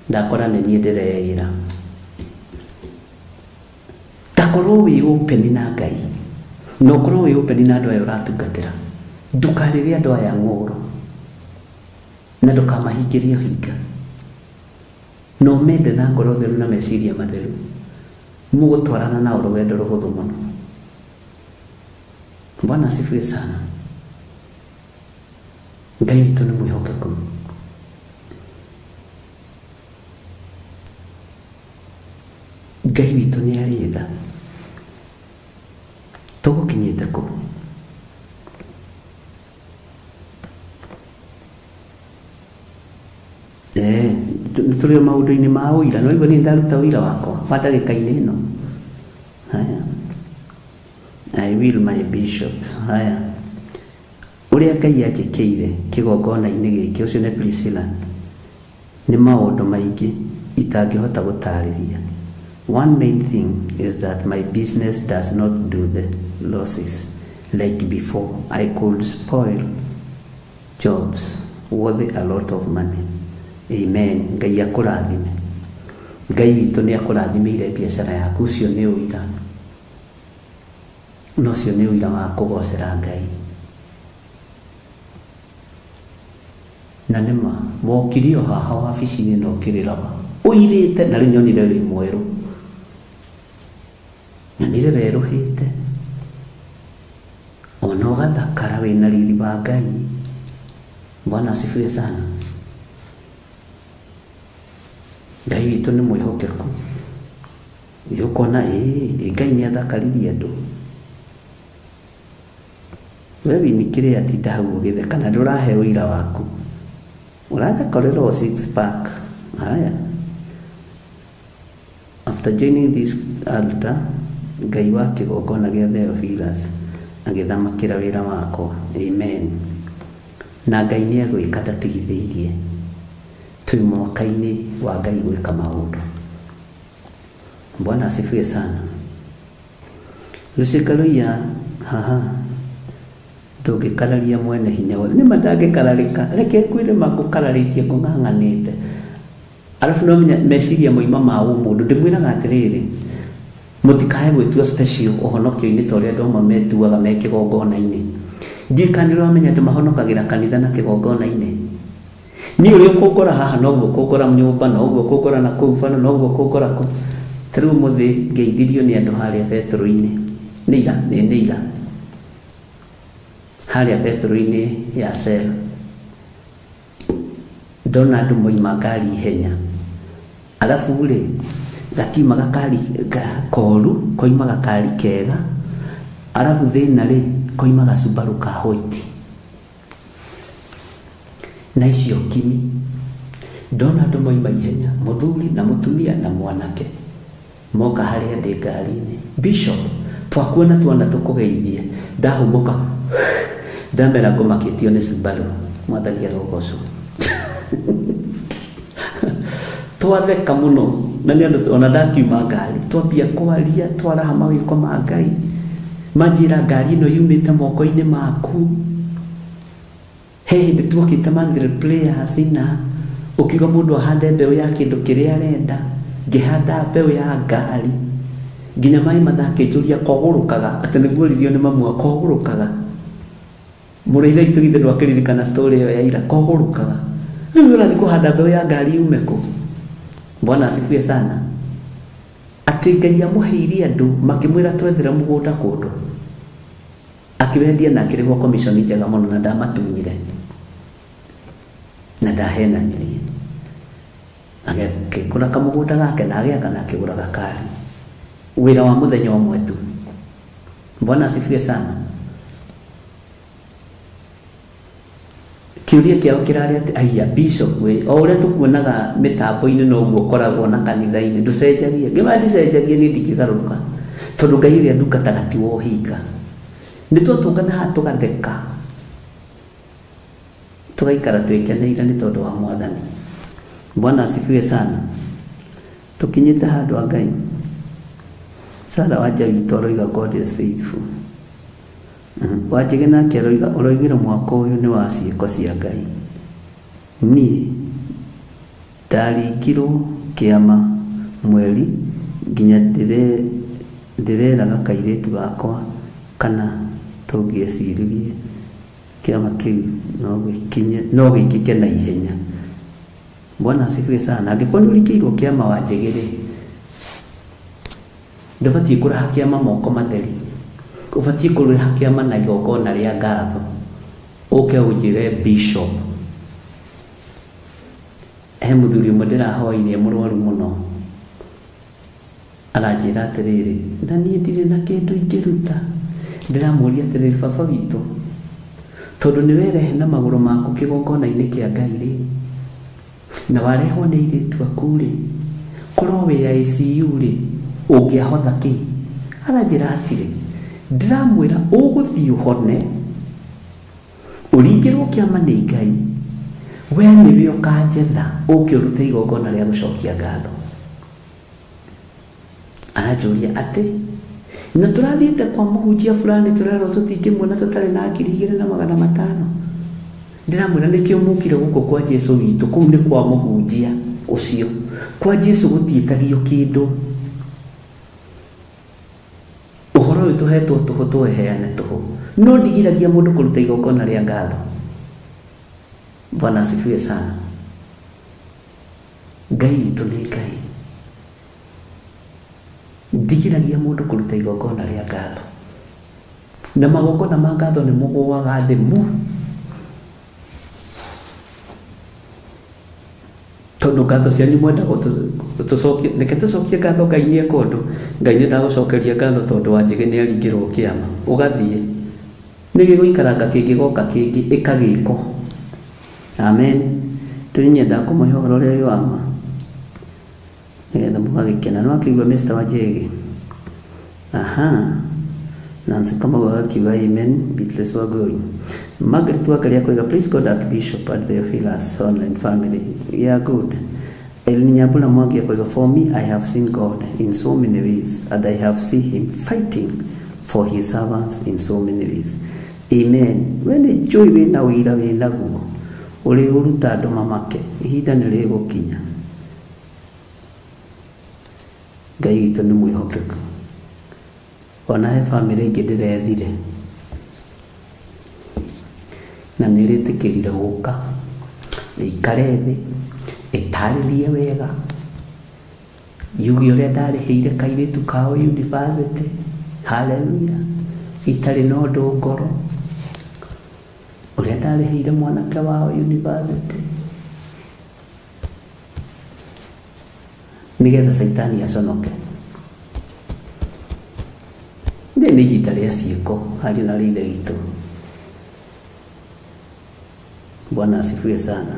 Ndakora nĩ niĩ ndĩreĩra. Takorwo wĩ open na Ngai na ũkorwo wĩ open na andũ aya ũratungatĩra. Ndũkarĩre andũ aya ng'ũũrũ na ndũkamahingĩrie ũhinga. No mende na ngoro theru na meciria matheru. Mũgũtwarana nao rũgendo rũhũthũ mũno. Bwana asifiwe sana. Ngai witũ nĩ mwĩhokeku. Ngai witũ nĩ arĩ tha. Tũgũkinyĩte kũ? Nĩ tũrĩ o maũndũ-inĩ ma ũira. No igua niĩ ndaruta ũira wakwa wa ndagĩka-inĩ ĩno. Haya. I will my bishop. Haya. Ũrĩa Ngai anjĩkĩire kĩgongona-inĩ gĩkĩ, ũcio nĩ Priscilla, nĩ maũndũ maingĩ itangĩhota gũtarĩria. One main thing is that my business does not do the losses like before. I could spoil jobs worth a lot of money. Amen. Ngai akũrathime. Ngai witũ nĩ akũrathimĩire biacara yaku. Ũcio nĩ ũira. Na ũcio nĩ ũira wa kũgocera Ngai. Na nĩma wokire o haha wabici-inĩ na ũkĩrĩra ũirĩte na rĩu nyonire wĩ mwerũ. Nyonire werũhĩte ona ũgathakara wĩna riri wa Ngai. Bwana asifiwe sana. Ngai witũ nĩ mwĩhokeku. Ũkona ĩĩ Ngai nĩ athakaririe andũ. We winikire atinda hau ũgĩtheka na ndũrahe ũira waku. Ũrathakarĩrwo six pack. Haya. After joining this altar, Ngai wa kĩgongona gĩa Theophilus agĩthamakĩra wĩra wakwa. Amen. Na Ngai nĩ egwĩka ndatigithĩirie. Twĩ mwaka-inĩ wa Ngai gwĩka maũndũ. Bwana asifiwe sana. Rũcikarũiya haha ndũngĩkararia mwene hinya wothe. Nĩma ndangĩkararĩka. Reke ngwĩre mangũkararĩtie ngũng'ang'anĩte. Arabu no menya meciria moima ma ũmũndũ. Ndĩmwĩraga atĩrĩrĩ, mũtikae gwĩtua special ũhonokio-inĩ ta ũrĩa andũ amwe metuaga me kĩgongona-inĩ. Ndiũĩ kana nĩũramenya andũ mahonokagĩra kanitha na kĩgongona-inĩ. Niĩ ũrĩa ũkũngora haha noguo ũkũngora nyũmba, noguo ũkũngora na kũu bara, noguo ũkũngora kũ. Ta rĩu ũmũthĩ ngeithirio nĩ andũ harĩa betũrũ-inĩ. Nĩ ira, nĩ ira. Harĩa betũrũ-inĩ ya Shell. Ndona andũ moima ngari ihenya. Arabu rĩ, gatiuma gakari koru, koima gakari kega. Arabu thĩna rĩ, koima gacubaru ka white. Na icio kimi. Ndona andũ moima ihenya, mũthuri na mũtumia na mwanake. Moka harĩa ndĩ ngari-inĩ. Bishop, twakuona tuona tũkũgeithie. Ndahũmũka, ndamera ngũmakĩtio nĩ Subaru. Mwathani arogocwo. Twatheka mũno na nĩ andũ ona ndakiuma ngari twambia kwaria twaraha mawĩko ma Ngai. Manjĩra ngari ĩno yumĩte moko-inĩ maku. He hĩndĩ tuokĩte monthly prayers na ũkiuga mũndũ ahande mbeũ ya kĩndũ kĩrĩa arenda. Ngĩhanda mbeũ ya ngari nginya maĩ mathakĩnjũria kogũrũkaga, atĩ nĩguo ririo nĩ mamu kogũrũkaga. Mũrĩithe itũ githĩ ndwakĩririkana story ĩyo ya ira, kogũrũkaga. Rĩu ũrathiĩ kũhanda mbeũ ya ngari yume kũ? Bwana asifiwe sana. Atĩ Ngai amũheire andũ makĩmwĩra twethere mũgũnda kũndũ, akĩwendia na akĩrĩhwo commission njega mũno, na ndamatunyire na ndahenanirie. Agĩkũra kamũgũnda gake na agĩaka na akĩgũra gakari. Wĩra wa mũthenya ũmwe tu. Bwana asifiwe sana. Kĩũria kĩao kĩrarĩ atĩ aiya bishop we, o ũrĩa tũkuonaga mĩtambo-inĩ noguo ũkoragwo na kanitha-inĩ, ndũcenjagie. Ngĩma ndicenjagie niĩ ndingĩgarũrũka, tondũ Ngai ũrĩa ndungataga ti wa ũhinga. Nĩ twatũngana haha tũgatheka, tũgaikara twĩkeneire nĩ tondũ wa Mwathani. Bwana asifiwe sana. Tũkinyĩte handũ a Ngai. Sara wanja witũ aroiga God is faithful. Wanjĩge nake aroiga ũroigire mwaka ũyũ nĩ wa ciĩko cia Ngai. Niĩ ndaringirwo kĩama mweri nginya ndĩreraga kairĩtu gakwa kana tũngĩeciririe kĩama kĩu no gĩkĩke na ihenya. Bwana asifiwe sana. Angĩkorwo nĩ ũrikĩirwo kĩama Wanjĩgĩ rĩ, ndũbatiĩ kũraha kĩama moko matheri. Ũbatiĩ kũrĩha kĩama na igongona rĩa ngatho. Ũke ũnjĩre bishop. He mũthuri ũmwe ndĩrahoire mũrwaru mũno. Aranjĩra atĩrĩrĩ, na niĩ ndirĩ na kĩndũ ingĩruta. Ndĩramũria atĩrĩrĩ, baba witũ, tondũ nĩ werehe na magũrũ maku kĩgongona-inĩ kĩa Ngai rĩ, na warehwo nĩ airĩtu aku rĩ, korwo wĩ ICU rĩ, ũngĩahotha kĩ? Aranjĩra atĩrĩ, ndĩramwĩra ũgũthiĩ ũhone, ũringĩrwo kĩama nĩ Ngai, we nĩwe ũkanjetha ũke ũrute igongona rĩa gũcokia ngatho. Aranjũria atĩ na tũrathiĩte kwa mũhunjia fulani tũrerwo tũtingĩmuona tũtarĩ na 2500. Ndĩramwĩra nĩkĩo mũkire gũkũ kwa Jesũ witũ, kũu nĩ kwa mũhunjia ũcio. Kwa Jesũ gũtiĩtagio kĩndũ. Ũhoro ũyũ tũhetwo tũhũ tũheane tũhũ. No ndigiragia mũndũ kũruta igongona rĩa ngatho. Bwana asifiwe sana. Ngai witũ nĩ Ngai. Ndigiragia mũndũ kũruta igongona rĩa ngatho. Na magongona ma ngatho nĩ mũgũaga thĩ mu. Tondũ ngatho cianyu mwendaga tũcokie, reke tũcokie ngatho Ngai nĩ eka ũndũ. Ngai nĩ ndagũcokeria ngatho tondũ Wanjĩgĩ nĩ aringĩrwo kĩama. Ũgathiĩ. Nĩ gĩgũikaranga kĩngĩgoka kĩngĩ ĩkagĩko. Amen. Tũrĩ nyenda kũmũhe ũhoro ũrĩa wĩ wa ma, nĩgetha mũgagĩkena. Nĩ wakĩigua Mr. Wanjĩgĩ? Aha. Nancy Kamau agakiuga amen. Beatrice Wangui. Margaret Wangari akoiga please God Archbishop and Theophilus online family. We are good. Elin Nyambura Mwangi akoiga for me I have seen God in so many ways and I have seen him fighting for his servants in so many ways. Amen. We nĩ njũĩ wĩna ũira wĩnaguo ũrĩ ũruta andũ mamake, ihinda nĩ rĩgũkinya. Ngai witũ nĩ mwĩhokeku. Ona he bamĩrĩ ingĩ ndĩrethire na nĩ rĩtĩkĩrire gũka. Ĩikare thĩ ĩtarĩrie wega yuge ũrĩa ndarĩhĩire kairĩtu kao university. Haleluya. Itarĩ na ũndũ ngoro, ũrĩa ndarĩhĩire mwanake wao university, nĩgetha Caitani aconoke. Rĩrĩ nĩ ihinda rĩa ciĩko harĩ na rĩithe witũ. Bwana asifiwe sana.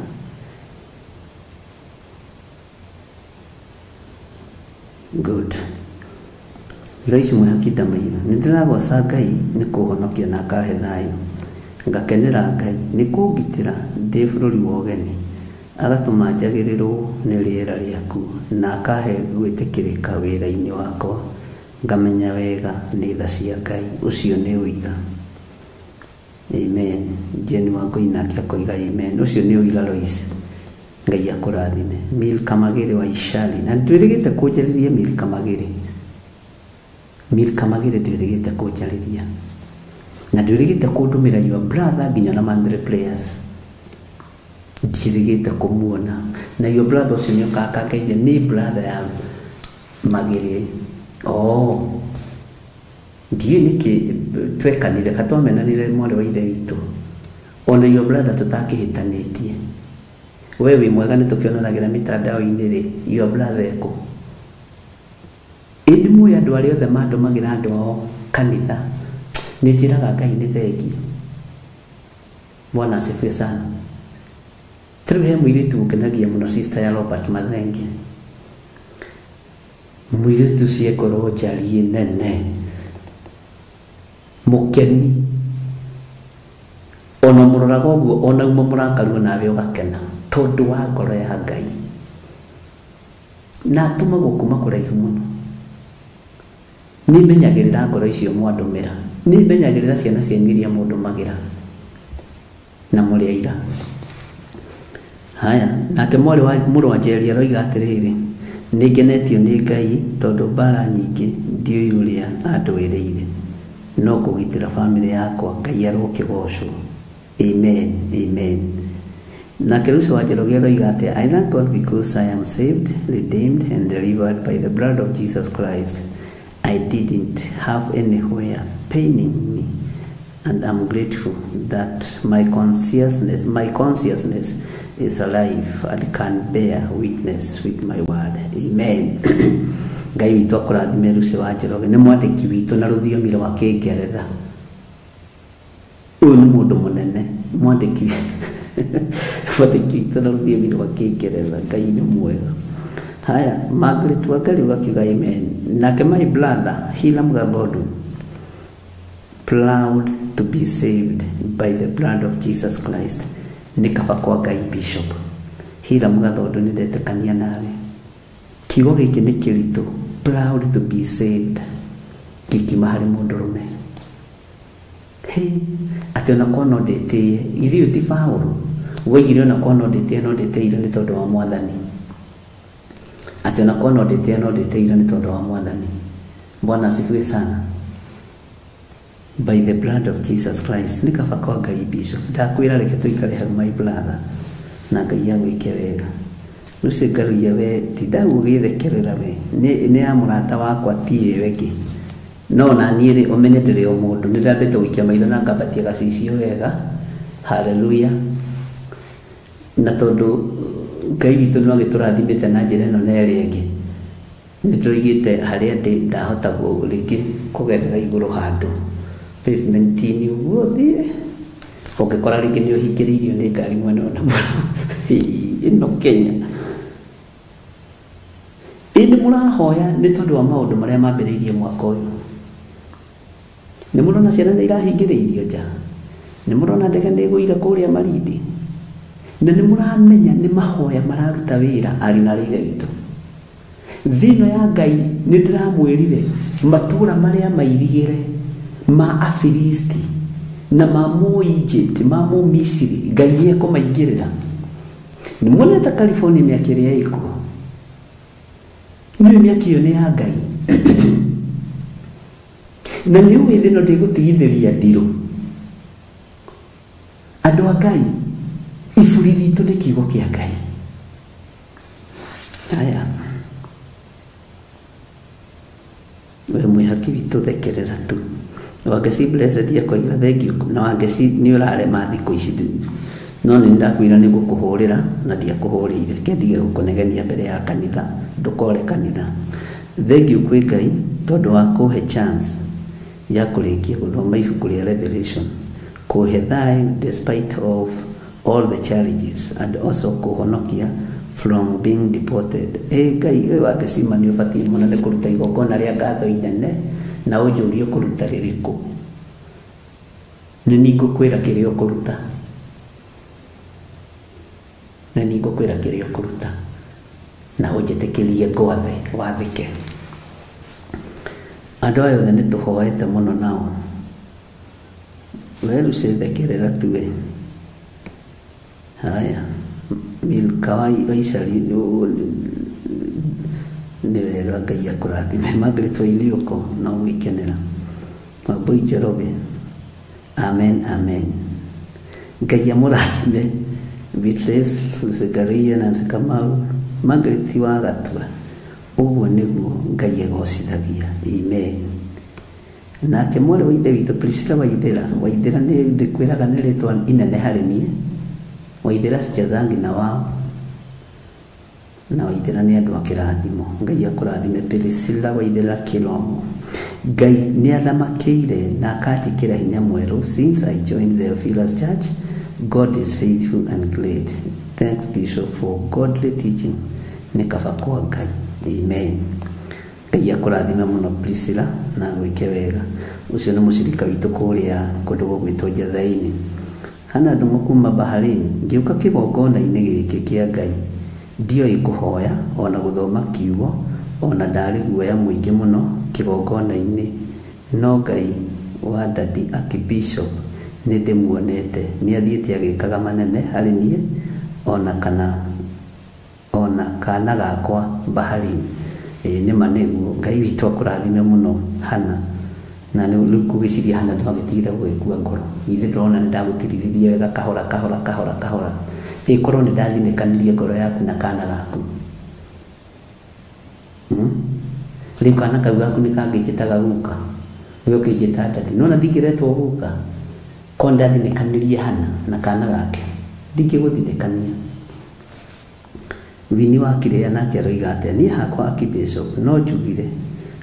Good. Lois mwĩhaki Ndamaiyũ, nĩ ndĩragoca Ngai nĩ kũhonokia na akahe thayũ. Ngakenera Ngai nĩ kũngitĩra ndĩ bũrũri wa ũgeni, agatũma njagĩrĩrwo nĩ rĩera rĩaku na akahe gwĩtĩkĩrĩka wĩra-inĩ wakwa. Ngamenya wega nĩ tha cia Ngai, ũcio nĩ ũira. Amen. Jane Wangũi nake akoiga amen. Ũcio nĩ ũira Lois. Ngai akũrathime. Milka Magĩrĩ wa Icari, na ndwĩrĩgĩte kũnjarĩria Milka Magĩrĩ. Milka Magĩrĩ ndwĩrĩgĩte kũnjarĩria. Na ndwĩrĩgĩte kũndũmĩra your brother nginya na monthly prayers. Ndiĩrĩgĩte kũmuona. Na your brother ũcio nĩ okaga akangeithia, nĩ brother ya Magĩrĩ. Oh. Ndiũĩ nĩkĩ twekanire ka twamenanire mwarĩ wa ithe witũ. Ona your brother tũtakĩhĩtanĩtie. We wĩ mwega nĩ tũkĩonanagĩra mitandao-inĩ rĩ, your brother ekũ? Ĩ nĩ mũĩ andũ arĩa othe mandũmagĩra andũ ao kanitha, nĩ njĩraga Ngai nĩ thengio. Bwana asifiwe sana. Ta rĩu he mũirĩtu ũngenagia mũno, sister ya Robert Mathenge. Mũirĩtu ũcio ngoro njariĩ nene, mũkeni, ona mũroraga ũguo ona uma mũrakaru nawe ũgakena tondũ wa ngoro ya Ngai. Na atũmagwo kuma kũraihu mũno. Nĩmenyagĩrĩra ngoro icio mwandũmĩra, nĩmenyagĩrĩra ciana cianyu iria mũndũmagĩra na mũrĩ aira. Haya, nake mwarĩ wa mũrũ wa Njeri aroiga atĩrĩrĩ, nĩngenetio nĩ Ngai tondũ mbara nyingĩ ndiũĩ ũrĩa andũĩrĩire, no kũgitĩra bamĩrĩ yakwa. Ngai arokĩgocwo. Amen, amen. Nake Lucy wa Njoroge aroiga atĩ, I thank God because I am saved, redeemed and delivered by the blood of Jesus Christ. I didn't have anywhere paining me, and I'm grateful that my consciousness is alive and can bear witness with my word. Amen. Ngai witũ akũrathime Lucy wa Njoroge, nĩ mwandĩki witũ na rũthiomi rwa Kĩngeretha. Ũyũ nĩ mũndũ mũnene, mwandĩki witũ na rũthiomi rwa Kĩngeretha. Ngai nĩ mwega. Haya, Margaret Wangari wakiuga amen. Nake my brother Hiram Gathodu, proud to be saved by the blood of Jesus Christ. Nĩ kaba kwa Ngai Bishop Hiram Gathodu, nĩ ndetĩkania nawe. Kiugo gĩkĩ nĩ kĩritũ, proud to be saved, gĩkiuma harĩ mũndũrũme. Hĩ, atĩ ona korwo no ndĩtĩe, ithuĩ ti Paũlũ woigire ona korwo no ndĩtĩe, no ndĩtĩire nĩ tondũ wa Mwathani. Atĩ ona korwo no ndĩtĩe, no ndĩtĩire nĩ tondũ wa Mwathani. Bwana asifiwe sana. By the blood of Jesus Christ. Nĩ kaba kwa Ngai Bishop. Ndakwĩra reke tũikare hau my brother, na Ngai agwĩke wega. Lucy Ngaruiya, we tinda ũgĩthekerera we, nĩ ya mũrata wakwa ti ĩyo ĩngĩ. No na niĩ rĩ, ũmenye ndĩrĩ o mũndũ, nĩ ndambĩte gũikia maitho na ngambatia gacicio wega. Haleluya. Na tondũ Ngai witũ no agĩtũrathimĩte na njĩra ĩno na ĩrĩa ĩngĩ, nĩ tũigĩte harĩa ndĩ ndahota rĩngĩ kũgerera igũrũ handũ pavement-inĩ ũguo thiĩ, ũngĩkora rĩngĩ nĩ ũhingĩrĩirio nĩ ngari mwena ona mwena. Ĩno Kenya. Ĩ nĩ mũrahoya nĩ tondũ wa maũndũ marĩa mambĩrĩirie mwaka ũyũ. Nĩ mũrona ciana nĩ irahingĩrĩirio nja, nĩ mũrona ndege nĩ ĩgũire kũrĩa Malindi, na nĩ mũramenya nĩ mahoya mararuta wĩra ariũ na aarĩ a Ithe witũ. Thĩ ĩno ya Ngai nĩ ndĩramwĩrire matũũra marĩa mairigĩre ma Afilisti na ma mũ Egypt, ma mũ Misiri, Ngai nĩ ekũmaingĩrĩra. Nĩ muonete California mĩaki ĩrĩa ĩkuo? Nĩ mĩaki ĩyo nĩ ya Ngai. Na nĩ ũĩ thĩ ĩno ndĩgũtigithĩria ndirũ. Andũ a Ngai, Iburi ritũ nĩ kiugo kĩa Ngai. Haya, we mwĩhaki witũ thekerera tu. Wangeci Blessed akoiga thengiũ, na Wangeci nĩ ũrarema thikũ ici, no nĩ ndakwĩra nĩ ngũkũhũrĩra na ndiakũhũrĩire, ke ndige gũkũnegenia mbere ya kanitha, ndũkore kanitha. Thengiũ kwĩ Ngai tondũ wa kũhe chance ya kũrĩkia gũthoma ibuku rĩa Revelation, kũhe thayũ despite of all the challenges and also kũhonokia from being deported. Ngai we Wangeci ma nĩ ũbatiĩ mũno nĩ kũruta igongona rĩa ngatho inene na ũnjũrie ũkũruta rĩrĩkũ. Nĩ niĩ ngũkwĩra kĩrĩa ũkũruta. Nĩ niĩ ngũkwĩra kĩrĩa ũkũruta na ũnjĩtĩkĩrie ngwathe wathĩke. Andũ aya othe nĩ tũhoete mũno nao. We Lucy thekerera tu we. Haya, Milka wa Icari nĩ wega, Ngai akũrathime. Margaret wa Iliũko no gwĩkenera. Wambui Njoroge, amen amen. Ngai amũrathime. Beatrice Lucegaria, Nancy Kamau, Margaret wa Gatua, ũguo nĩguo Ngai agocithagia. Amen. Nake mwarĩ wa ithe witũ Priscilla Waithera, Waithera nĩ ndĩkwĩraga nĩ rĩtwa inene harĩ niĩ. Waithera sichezangi na wao, na Waithera nĩ andũ a kĩrathimo. Ngai akũrathime Priscilla Waithera Kĩromo. Ngai nĩ athamakĩire na akanjĩkĩra hinya mwerũ since I joined the Theophilus Church. God is faithful and great. Thanks Bishop for godly teaching. Nĩ kaba kwa Ngai. Amen. Ngai akũrathime mũno Priscilla na gwĩke wega. Ũcio nĩ mũcirika witũ kũrĩa kũndũ gũgwĩtwo Njetha-inĩ. Hana andũ kuma Bahrain ngĩũka kĩgongona-inĩ gĩkĩ kĩa Ngai ndioĩ kũhoya ona gũthoma kiugo, ona ndarĩ guoya mũingĩ mũno kĩgongona-inĩ, no Ngai wa Daddy Archbishop nĩ ndĩmuonete, nĩ athiĩte agĩkaga manene harĩ niĩ ona kana gakwa Bahrain. Nĩ ma nĩguo. Ngai witũ akũrathime mũno Hana. Na rĩu ngũgĩciria Hana ndwagĩtigire gũgĩkua ngoro. Githĩ ndĩrona nĩ ndagũtirithirie wega kahora kahora kahora kahora. Ĩkorwo nĩ ndathinĩkanirie ngoro yaku na kana gaku. Rĩu kana kau gaku nĩ kangĩnjĩtaga guka, we ũkĩnjĩta daddy. Nĩwona ndingĩretwo guka korwo ndathinĩkanirie Hana na kana gake, ndingĩgũthinĩkania. Wini wa Kĩrĩa nake aroiga atĩa? Niĩ hakwa Archbishop no njugire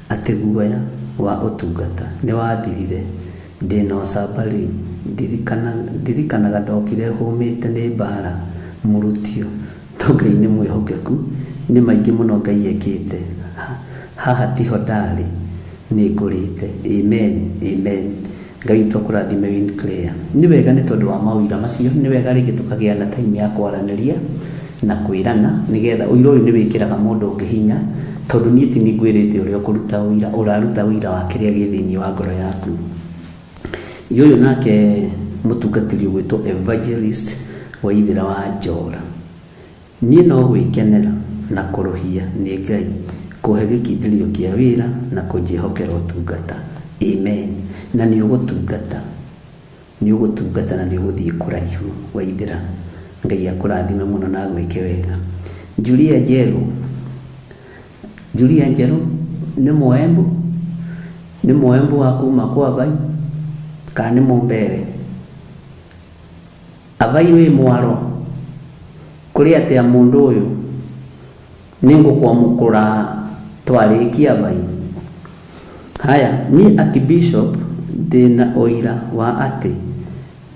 atĩ guoya wa ũtungata nĩ wathirire, ndĩna ũcamba rĩu. Ndirikanaga ndokire hũmĩte nĩ mbara mũrutio, no Ngai nĩ mwĩhokeku, nĩ maingĩ mũno Ngai ekĩte. Haha tiho ndarĩ, nĩ ngũrĩte. Amen, amen. Ngai witũ akũrathime Win Claire. Nĩ wega nĩ tondũ wa maũira macio, nĩ wega rĩngĩ tũkagĩa na time ya kwaranĩria na kwĩrana, nĩgetha ũira ũyũ nĩ wĩkĩraga mũndũ ũngĩ hinya, tondũ niĩ ti nĩngwĩrĩte ũrĩa ũkũruta ũira, ũraruta ũira wa kĩrĩa gĩ thĩinĩ wa ngoro yaku. Ũyũ nake mũtungatĩri ũgwĩtwo Evangelist Waithera wa Njora. Niĩ no gwĩkenera na kũrũhia nĩ Ngai kũhe gĩkindĩrio kĩa wĩra na kũnjĩhokera ũtungata. Amen. Na nĩ ũgũtungata, nĩ ũgũtungata na nĩ ũgũthiĩ kũraihu Waithera. Ngai akũrathime mũno na agwĩke wega. Julia Njerũ, Julia Njerũ nĩ mũembu, nĩ mũembu wa kuma kwa Vai kana nĩ mũmbere? Avai wĩ mwaro kũrĩ atĩa mũndũ ũyũ nĩ ngũkwamũkũra twarĩkia Vai. Haya, niĩ Archbishop ndĩna ũira wa atĩ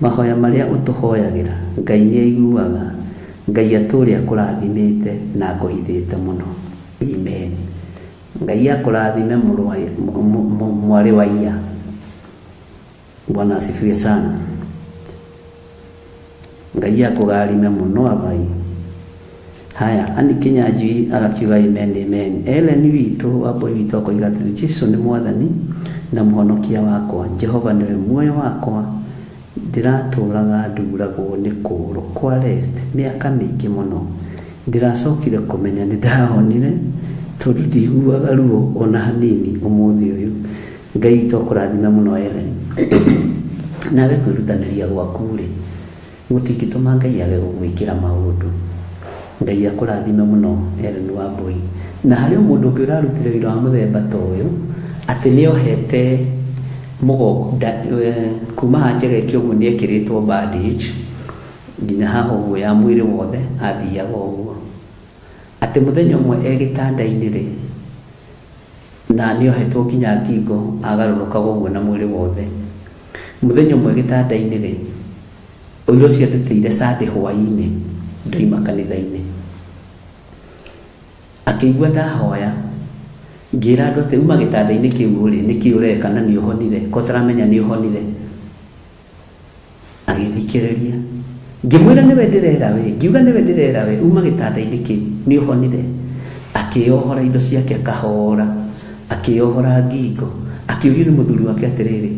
mahoya marĩa ũtũhoyagĩra Ngai nĩ aiguaga. Ngai atũũre akũrathimĩte na akũhithĩte mũno. Amen. Ngai akũrathime mwarĩ wa iya. Bwana asifiwe sana. Ngai akũgarime mũno Avai. Haya, Ani Kinyanjui agakiuga amen amen. Ellen witũ Wambui witũ akoiga atĩrĩ, Jesũ nĩ mwathani na mũhonokia wakwa, Jehova nĩwe muoyo wakwa, ndĩratũraga nduragwo nĩ kũgũrũ kwa left mĩaka mĩingĩ mũno. Ndĩracokire kũmenya nĩ ndahonire tondũ ndiguaga ruo ona hanini ũmũthĩ ũyũ. Ngai witũ akũrathime mũno Ellen. Nawe kwĩrutanĩria gwaku rĩ, Gũtingĩtũma Ngai age gũgwĩkĩra maũndũ. Ngai akũrathime mũno Ellen Wambui. Na harĩ o mũndũ ũngĩ ũrarutire wĩra wa mũthemba ta ũyũ, atĩ nĩohete mũgongo kuma haha njegeke ũguo nĩekĩrĩtwo bandage nginya haha ũguo ya mwĩrĩ wothe athiaga ũguo. Atĩ mũthenya ũmwe e gĩtanda-inĩ rĩ, na nĩohetwo nginya ngingo agarũrũkaga ũguo na mwĩrĩ wothe. Mũthenya ũmwe gĩtanda-inĩ rĩ, ũira ũcio andutĩire Sunday hwaĩ-inĩ ndoima kanitha-inĩ. Akĩigua ndahoya, ngĩra andũ atĩ uma gĩtanda-inĩ kĩu rĩ, nĩkĩ ũreka na nĩ ũhonire, ko ũtaramenya nĩ ũhonire. Agĩthikĩrĩria. Ngĩmwĩra nĩwe ndĩrera we, ngiuga nĩwe ndĩrera we, uma gĩtanda-inĩ kĩu, nĩ ũhonire. Akĩohora indo ciake kahora, akĩohora ngingo, akĩũrio nĩ mũthuri wake atĩrĩrĩ,